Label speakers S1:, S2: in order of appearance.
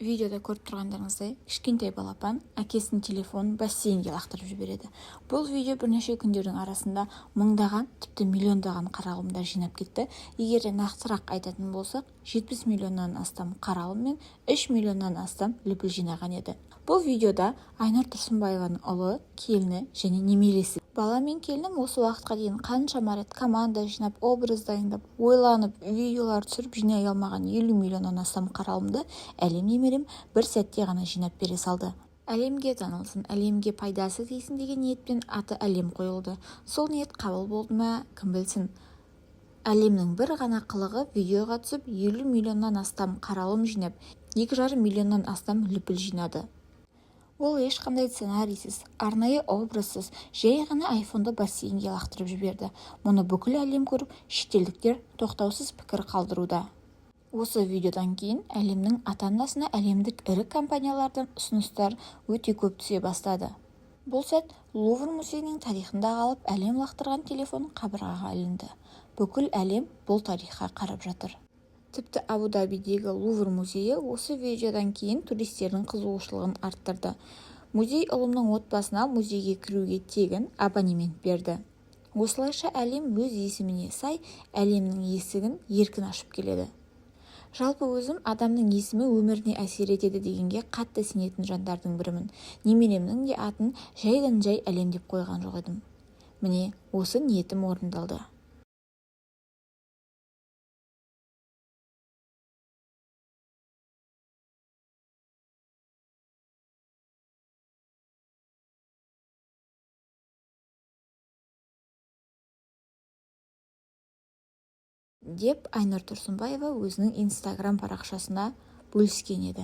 S1: Видеода көріп тұрғандарыңыздай, кішкентай балапан әкесінің телефонын бассейнге лақтырып жібереді. Бұл видео бірнеше күндердің арасында мыңдаған, тіпті миллиондаған қаралымдар жинап кетті. Егер де нақтырақ айтатын болсақ, 70 миллионнан астам қаралым мен 3 миллионнан астам лүпіл жинаған еді. Бұл видеода Айнұр Тұрсынбаеваның ұлы, келіні және немересі. Бала мен келінім осы уақытқа дейін қаншама рет команда жинап, образ дайындап, ойланып, видеолар түсіріп жинай алмаған 50 миллионнан астам қаралымды Әлем немерем бір сәтте ғана жинап бере салды. Әлемге танылсын, әлемге пайдасы тисін деген ниетпен аты Әлем қойылды. Сол ниет қабыл болды ма, кім білсін. Әлемнің бір ғана қылығы видеоға түсіп, 50 миллионнан астам қаралым жинап, 2,5 миллионнан астам лүпіл жинады. Ол ешқандай сценарийсіз, арнайы образсыз, жай ғана айфонды бассейнге лақтырып жіберді. Мұны бүкіл әлем көріп, шетелдіктер тоқтаусыз пікір қалдыруда. Осы видеодан кейін Әлемнің ата-анасына әлемдік ірі компаниялардан ұсыныстар өте көп түсе бастады. Бұл сәт Лувр музейінің тарихында қалып, Әлем лақтырған телефон қабырғаға ілінді. Бүкіл әлем бұл тарихқа қарап жатыр. Тіпті Абу-Дабидегі Лувр музейі осы видеодан кейін туристердің қызығушылығын арттырды. Музей ұлымның отбасына музейге кіруге тегін абонемент берді. Осылайша Әлем өз есіміне сай әлемнің есігін еркін ашып келеді. Жалпы, өзім адамның есімі өміріне әсер етеді дегенге қатты сенетін жандардың бірімін. Немеремнің де атын жайдан-жай Әлем деп қойған жоқ едім. Міне, осы ниетім орындалды. Деп Айнұр Тұрсынбаева өзінің инстаграм парақшасына бөліскен еді.